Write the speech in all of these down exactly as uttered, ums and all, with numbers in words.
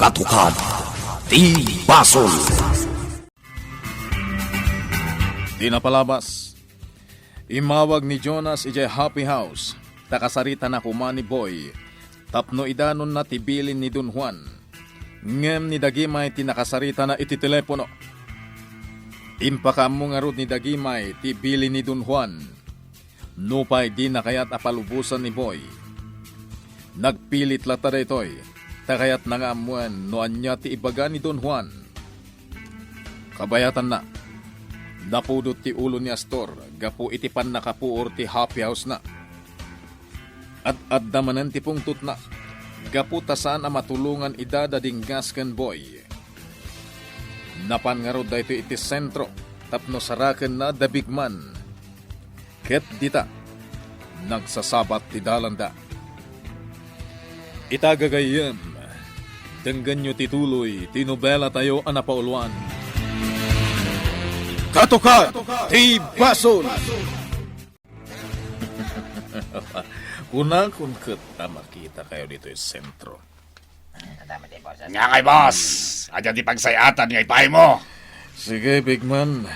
Katukad ti basol. Ti napalabas, immawag ni Jonas idiay Happy House, ta kasaritana koma ni Boy tapno idanonna ti bilin ni Don Juan. Ngem ni Dagimay ti nakasaritana iti telepono. Impakaammo ngarud ni Dagimay ti bilin ni Don Juan. Nupay dina kayat a palubosan ni Boy, nagpilit latta daytoy, ta kayatna nga ammoen no ania ti ibaga ni Don Juan. Kabayatanna, napudot ti ulo ni Astor gapu iti pannakapuor ti Happy House-na. Ad-adda manen ti pungtotna, gapu ta saan a matulongan ida da Dinggas ken Boy. Napan ngarud daytoy iti sentro tapno sarakenna da Bigman. Ket dita, nagsasabat ti dalanda. Ita gagayyem, denggenyo ti tuloy ti nobelatayo a napauluan. Katukad ti Basol! Kunakon ket a makitakayo ditoy sentro. Nga kay, boss, adda ti pagsayatan nga ipaaymo. Sige, Bigman.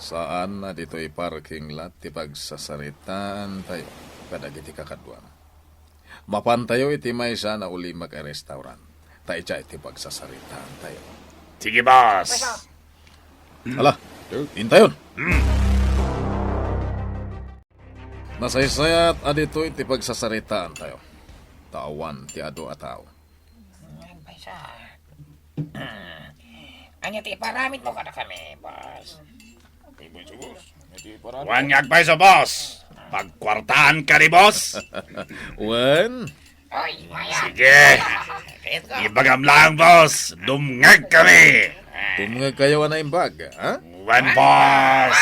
Saan a ditoy parking lot ti pagsasaritaantayo kadagiti kakaduam. Mapantayo iti maysa a naulimek a restaurant, ta idiay ti pagsasaritaantayo. Sige, boss. Ala, intayon. Hmm. Nasaysayat a ditoy ti pagsasaritaantayo, ta awan ti adu a tao. Ania ti iparamidmo kadakami, boss? Wen nga agpayso, boss. Pagkuartaan kadi, boss. Wen? Oy, maya. Sige. Ibagam lang, boss. Dumngegkami. Dumngegkayo a naimbag, ha? Wen, boss.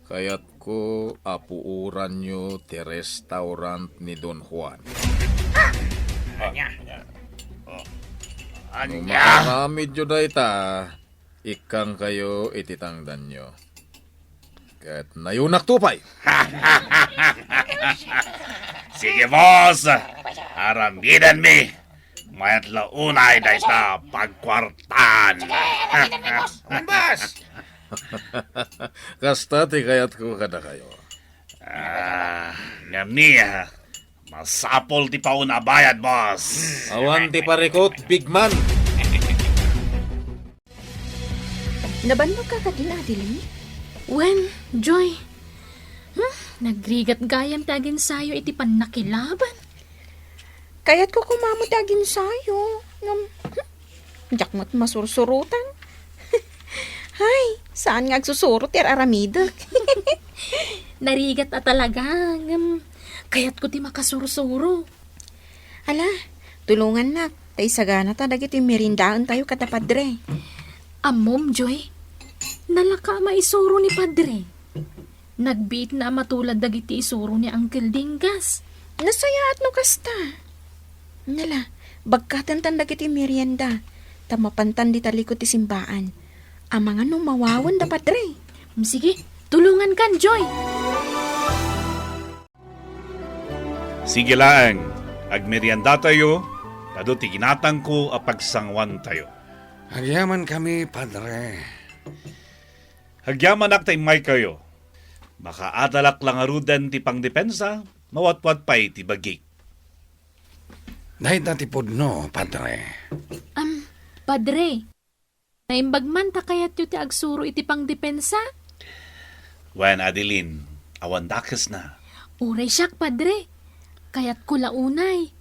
Kayatko a puoranyo ti restaurant ni Don Juan. Ania? No maaramidyo dayta, ikkangkayo iti tangdanyo. Ket nayonakto pay. Sige, boss. Aramidenmi. Mayat la unay dayta pagkuartaan. Sige, aramidenmi, boss. Boss! Kasta ti kayatko kadakayo. Ah, ngem ni, ah, masapul ti pauna a bayad, boss. Awan ti parikut, Bigman. Nabannogka kadin, Adeline? Wen, Joy. Hmm, nagrigat gayam ti aginsayo iti pannakilaban. Kayatko koma met ti aginsayo. Ngem, hmm, diak met masursurotan. Hay, saan nga agsusuro ti ar-aramidek. Narigat a talaga, ngem kayatko ti makasursuro. Ala, tulongannak, ta isaganata dagiti meriendaentayo kada padre. Ammom, Joy, nalaka a maisuro ni padre. Nagbiitna a matulad dagiti isuro ni Uncle Dinggas. Nasayaat no kasta. Nala, bagkatentan dagiti merienda, ta mapantan dita likod ti simbaan. Amangan no mawawen da, padre. Mm, sige, tulongankan, Joy. Sige laeng, agmeriendatayo, ta adu ti ginatangko a pagsanguantayo. Agyamankami, padre. Agyamanak ta immaykayo. Makaadalak la ngaruden ti pangdepensa, mawatwat pay ti bagik. Dayta ti pudno, padre. Am, padre, naimbag man ta kayatyo ti agsuro iti pangdepensa? Wen, Adeline, awan dakesna. Uray siak, padre. Kayatko la unay.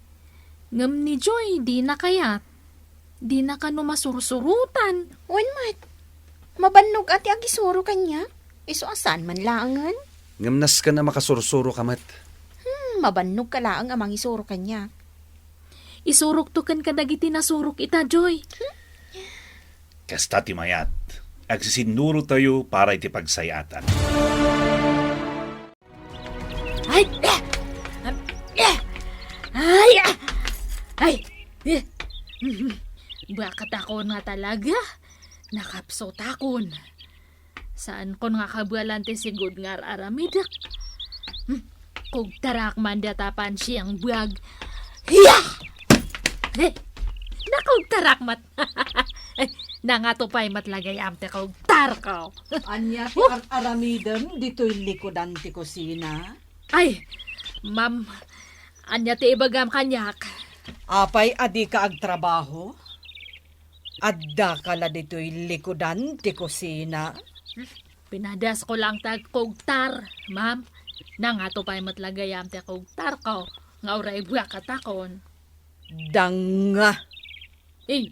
Ngem ni Joy, dina kayat. Dina kano masursurotan. Wen met, mabannog a ti agisuro kaniak. Isu a saan man laengen. Ngem nasken a makasursuroka met. Hmm, mabannogka laeng a mangisuro kaniak. Isurokto ken kadagiti nasurok ita, Joy. Hmm? Kasta ti mayat, agsisinnurotayo para iti pagsayatan. Ay! Ah! Ah! Ay! Ah! Ay! Eh! Bakatakon nga talaga. Nakapsutakon. Saankon nga kabaelan ti sigud nga ar-aramidek. Hmm. Kugtarak man data pansiang buag. Hiya! Eh, nakugtarak met. Ay, nangato pay met lagayam ti kugtarko. Ania ti ar-aramidem ditoy likudan ti kusina? Ay, ma'am, ania ti ibagam kaniak? Apay a dika agtrabaho? Addaka la ditoy likudan ti kusina? Pinadasko lang ti agkugtar, ma'am. Nangato pay met lagayam ti kugtarko nga uray buak a takon. Danga. Eh,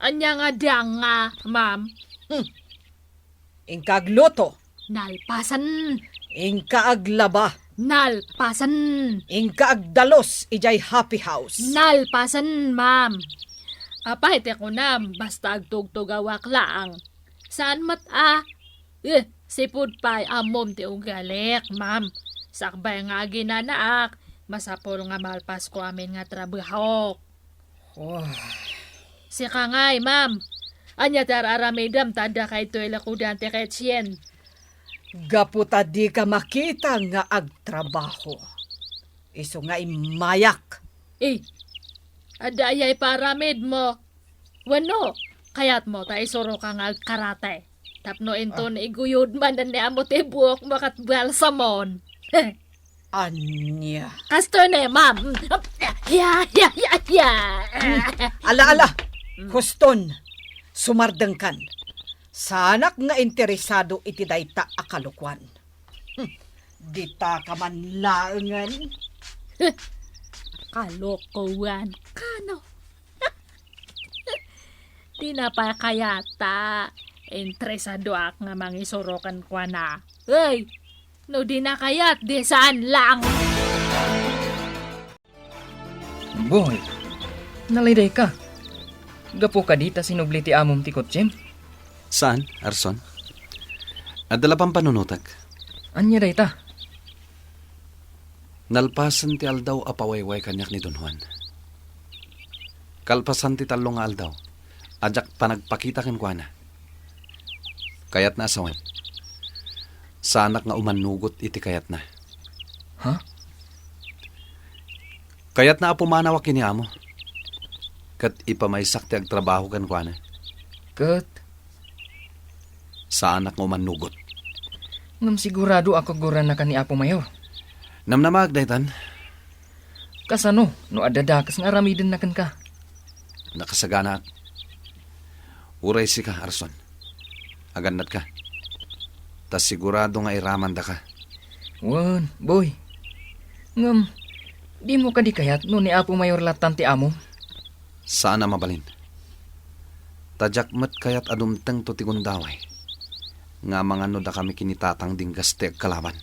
ania nga danga, ma'am? Hmm. Inka agluto. Nalpasen. Inka aglaba. Nalpasen. Inka agdalus idiay happy house. Nalpasen, ma'am. Apay ti kunam, basta agtugtugawak laeng. Saan met a? Eh, sipud pay ammom ti ugalik, ma'am. Sakbay nga aginanaak, masapul nga malpasko amin nga trabahok. Oh. Sika ngay, ma'am. Ania ti ar-aramidem ta addaka ditoy likudan ti kitchen? Gapu ta dika makita nga agtrabaho. Isu nga immayak. Eh, adda aya ipaaramidmo? Wenno, kayatmo ta isuroka nga agkarate? Tapno inton iguyod manen ni amo ti buokmo ket balsamon. Ania? Kastoy ne, ma'am. Ya, ya, ya, ya. Hmm. Ala, ala. Hmm. Huston, sumardengkan. Saanak nga interesado iti dayta a kalokuan. Hmm. Dita ka man laengen. Kalokuan. Kano? Dina pay kayat ta interesadoak nga mangisuro kenkuana. Hey, no dina kayat, di saan lang. Boy, nalaydayka. Gapu kadi ta sinubli ti amom ti kotsem? Saan, Arson? Adda la pampanunotek. Ania dayta? Nalpasen ti aldaw a pawayway kaniak ni Don Juan. Kalpasan ti tallo nga aldaw a diak panagpakita kenkuana. Kayatna a sawen. Saanak nga umanugot iti kayatna. Ha? Kayatna a pumanawak ken ni amo. Ket ipamaysak ti agtrabaho kenkuana. Ket? Saanak nga umanugot. Ngem sigurado a kagurannakan ni Apo Mayor. Namnamaak daytan. Kasano no adda dakes nga aramidenna kenka? Nakasaganaak. Uray sika, Arson. Agannadka. Ta sigurado nga iramandaka. Wen, Boy. Ngem, dimo kadi kayat no ni Apo Mayor lattan ti amo? Saan a mabalin. Ta diak met kayat a dumtengto ti gundaway nga amangan no dakami ken ni Tatang Dinggas ti agkalaban.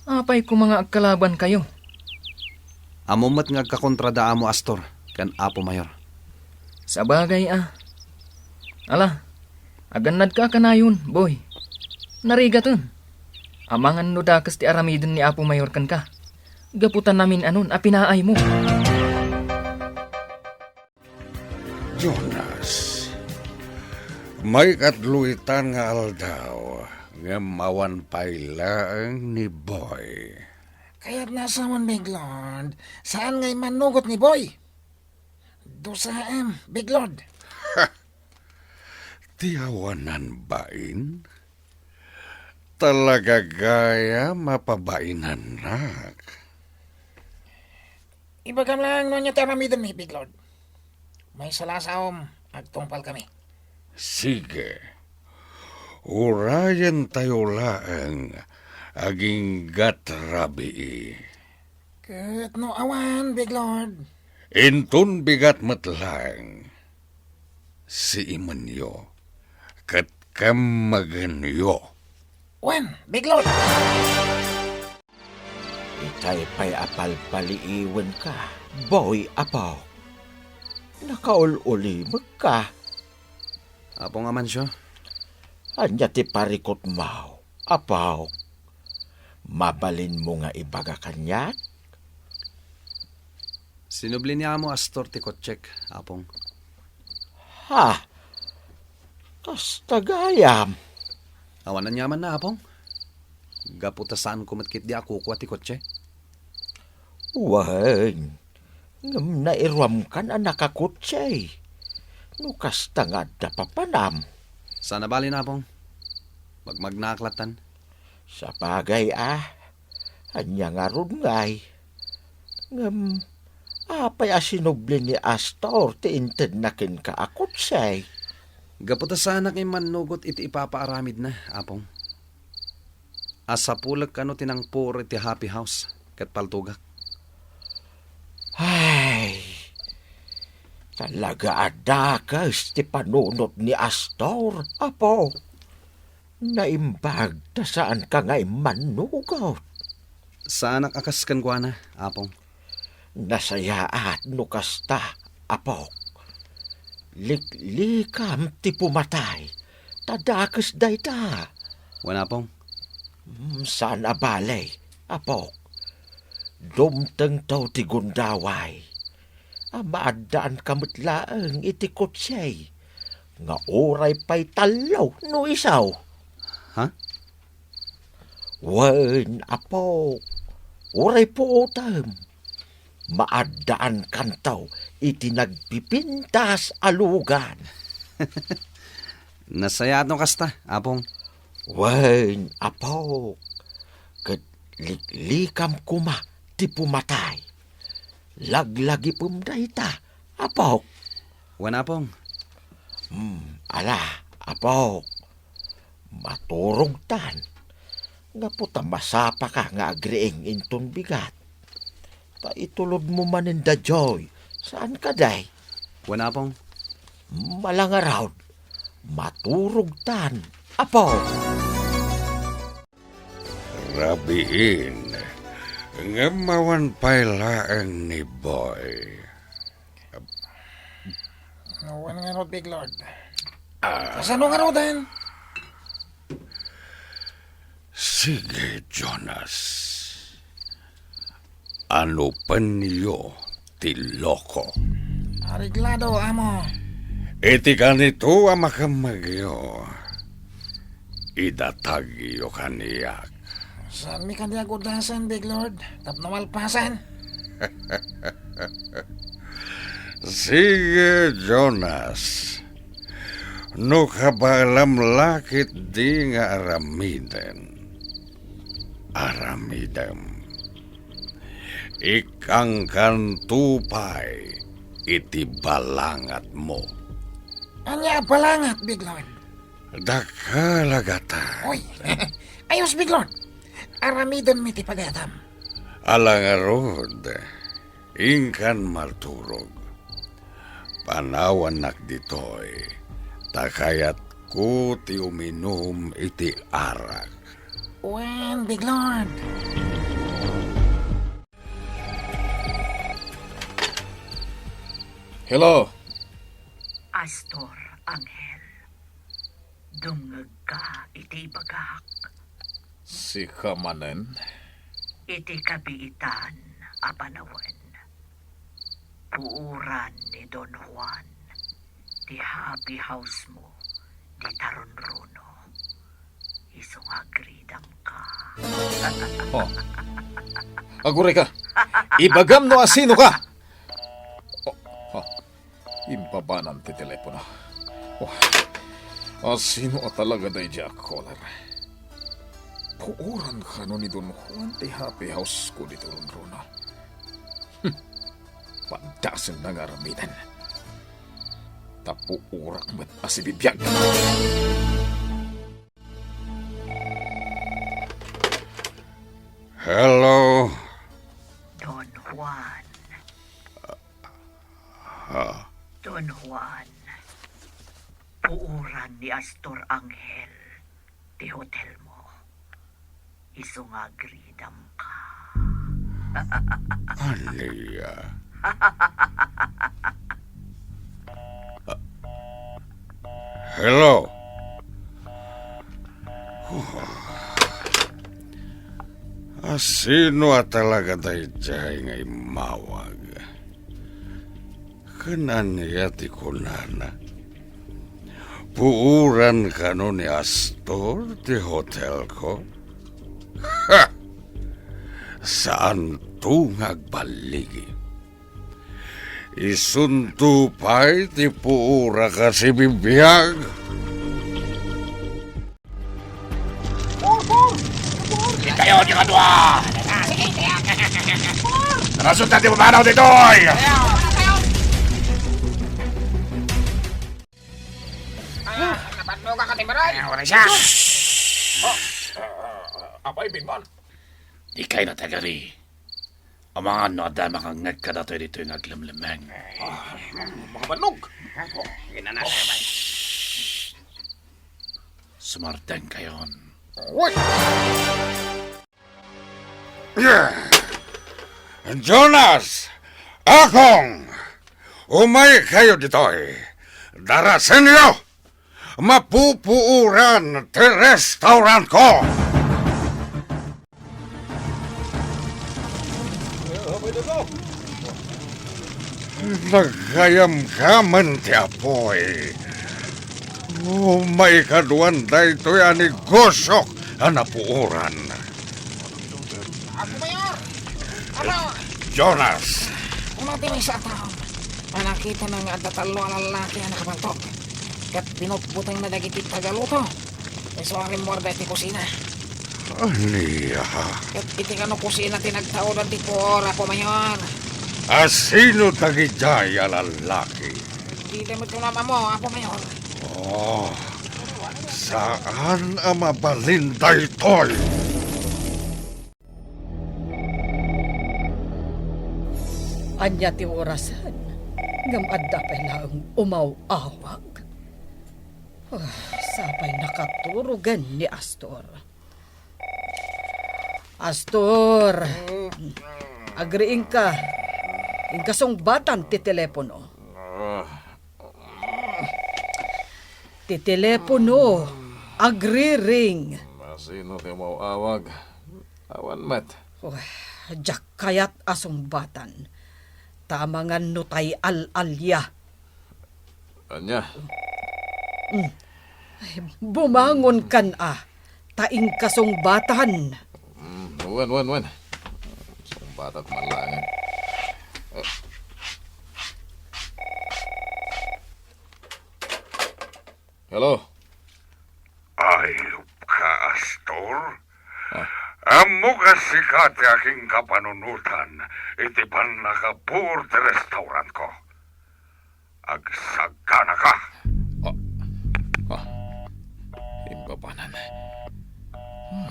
Apay koma nga agkalabankayo? Ammom met nga agkakontrada amo Astor ken Apo Mayor. Sabagay a. Ala, agannadka a kanayon, Boy. Narigaten. Amangan no dakes ti aramiden ni Apo Mayor kenka. Gapu ta namin-anon a pinaaymo. Jonas, maikatlo itan nga aldaw, ngem awan pay laeng ni Boy. Kayatna a sawen, Biglod. Saan nga immanugot ni Boy? Dusaem, Biglod. Ti awanan bain? Talaga gayam a pabainannak. Ibagam laeng no ania ti aramidenmi, Biglod. Maysa la a saom, agtungpalkami. Sige. Urayentayo laeng aginggat rabii. Ket no awan, Biglod? Inton bigat met laeng, siimenyo, ket kemmegenyo. Wen, Biglod! Itay pay a palpaliiwenka, Boy, Apo. Nakaul-ulimekka. Apong Amancio? Ania ti parikutmo, Apo? Mabalinmo nga ibaga kaniak? Sinubli ni Amo Astor ti kotsek, Apong. Ha? Kasta gayam. Awan aniamanna, Apong. Gapu ta saanko met ketdi a kukua ti kotse. Wen, Ngem nairuamkan a nakakutse. No kasta nga adda papanam. Saan a bale, Apong. Magmagnaak lattan. Sabagay a, ania ngarud ngay? Ngem, apay a sinubli ni Astor ti intedna kenka a kutse? Gapu ta saanak immannugot iti ipapaaramidna, Apong. Asapulek kano ti nangpuro iti Happy House ket paltogak. Ay, talaga a dakes ti panunot ni Astor, Apo. Naimbag ta saanka nga immannugot. Saanak a kas kenkuana, Apong. Nasayaat no kasta, Apok. Liklikam ti pumatay, ta dakes dayta. Wen, Apong. Mm, saan a bale, Apok. Dumtengto ti gundaway a maaddaanka met laeng iti kutse nga uray pay tallo no isu. Ha? Wen, Apo, uray puotem, maaddaankanto iti nagpipintas a lugan. Nasayaat no kasta, Apong. Wen, Apo, ket liklikam koma ti pumatay. Laglagipem dayta, Apok. Wen, Apong. Hmm, ala, Apok. Maturogtan. Gapu ta masapaka nga agriing inton bigat. Ta itulodmo manen daytoy. Saan kadi? Wen, Apong. Malangarod. Maturogtan, Apo. Rabiin, ngem awan pay laeng ni Boy. Awan ngarud, Big Lord. Ah. Kasano ngaruden? Sige, Jonas. Anupenyo ti loko. Areglado, amo. Iti kanito a makemmegyo, idatagyo kaniak. Saanmi kadi a gudasen, Big Lord, tapno malpasen? Sige, Jonas. No kabaelam la ketdi nga aramiden, aramidem. Ikkangkanto pay iti balangatmo. Ania a balangat, Big Lord? Dakkel a gatang. Oy, ayos, Big Lord. Aramidenmi ti pagayatam. Ala ngarud, inkan maturog. Panawannak ditoy, ta kayatko ti uminum iti arak. Wen, Big Lord. Hello. Astor, Angel. Dumngegka iti ibagak. Sika manen? Iti kabiitan a panawen, puoran ni Don Juan ti happy house mo dita runruno. Isu nga agridamka. Oh. Agurayka. Ibagam no asinoka. Oh, oh. Imbabanan ti telepono. Oh. Asino a talaga daydiay a caller? Puoran kano ni Don Juan ti happy house ko dita runruno? Hmm. Padasenna nga aramiden. Ta puorak met a sibibiag. Hello? Don Juan. Ha? Don Juan, puoran ni Astor Angel ti hotel mo. Isu nga agridamka. Ania? Hello? Asino a talaga daydiay nga immawag? Ken ania ti kunana? Puoran kano ni Astor ti hotelko? Ha! Saanto nga agballigi. Isunto pay ti puorak a sibibiag. Ikayo ti kadua! Rason ta ti pamanaw ditoy! Ah, nabannoga ka ti maray. Ah, wala siya. Oh, ah, ah, apay, Binbon? Dikay natagari. Amangan no adda makangngeg kadatoy ditoy nga aglemlemmeng. Ah, makabannog. Ako, ginana siya, bay. Sumardengkayon. Uy! Jonas! Akong! Umaykayo ditoy! Darasenyo! Mapupuoran ti restaurantko! Nagayamkaman ti apuy. Umaykaduan daytoy a negosio a napuoran. Apo Mayor! Apo! Jonas! Umatimisatam. Nakitana nga adda tallo a lallaki a nakabantog. Ket binutbutengna dagiti tagaluto. Isu a rimmuarda iti kusina. Ania? Ket iti kano kusina ti nagtaudan ti puor, Apo Mayor. A sino dagidiay a lallaki? Dida met kunam ammo, Apo Mayor. Oh, saan a mabalin daytoy? Ania ti orasen? Ngem adda pay laeng umaw-awag? Ah, sapay nakaturogen ni Astor. Astor! Agriingka. Inkasungbatan ti telepono. Ti telepono. Agriring. Masino ti umaw-awag? Awan met. Uy, diak kayat a sungbatan. Ta amangan no tay al-alia. Ania? Mm. Ay, bumangon kan a, ta inka sungbatan. Mm, wen, wen, wen. Sungbatak man laeng. Eh. Hello? Ayup ka, Astor? Ah. Ammok a sika ti akinkapanunotan iti pannakapuor ti restaurantko. Agsagana ka. Ah. Ah. Imbabanan. Hmm.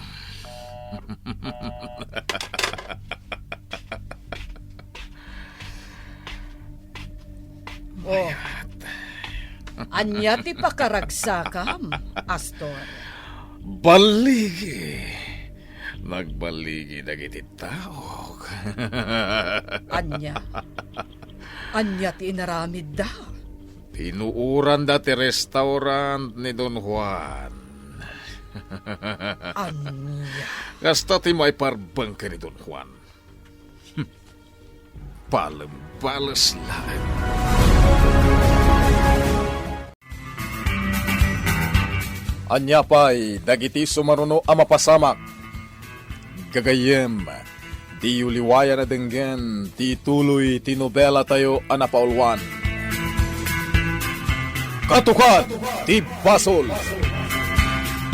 Oh. Mayat. Ania ti pakaragsakam, Astor? Balligi. Nagballigi dagiti taok. Ania? Ania ti inaramidda? Pinuoranda ti restaurant ni Don Juan. Ania? Kasta ti maiparbeng ken ni Don Juan. Hmm. Palembales laeng. Ania pay dagiti sumaruno a mapasamak? Gagayyem, diyo liwayan a denggen ti ituloy ti nobelatayo a napauluan, Katukad ti Basol.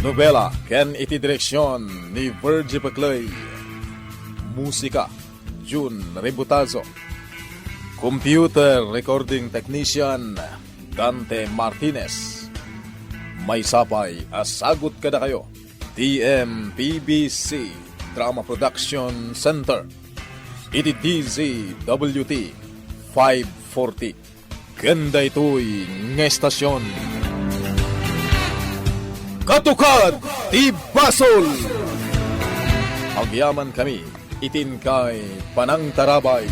Nobela ken iti direksion ni Virgie Peclay. Musika, Jun Rebutazo. Computer Recording Technician, Dante Martinez. Maysa pay a sagut kadakayo, T M P B C Drama Production Center, iti D Z W T five forty. Ken daytoy nga estasion, Katukad ti Basol! Agyamankami iti inkay panangtarabay.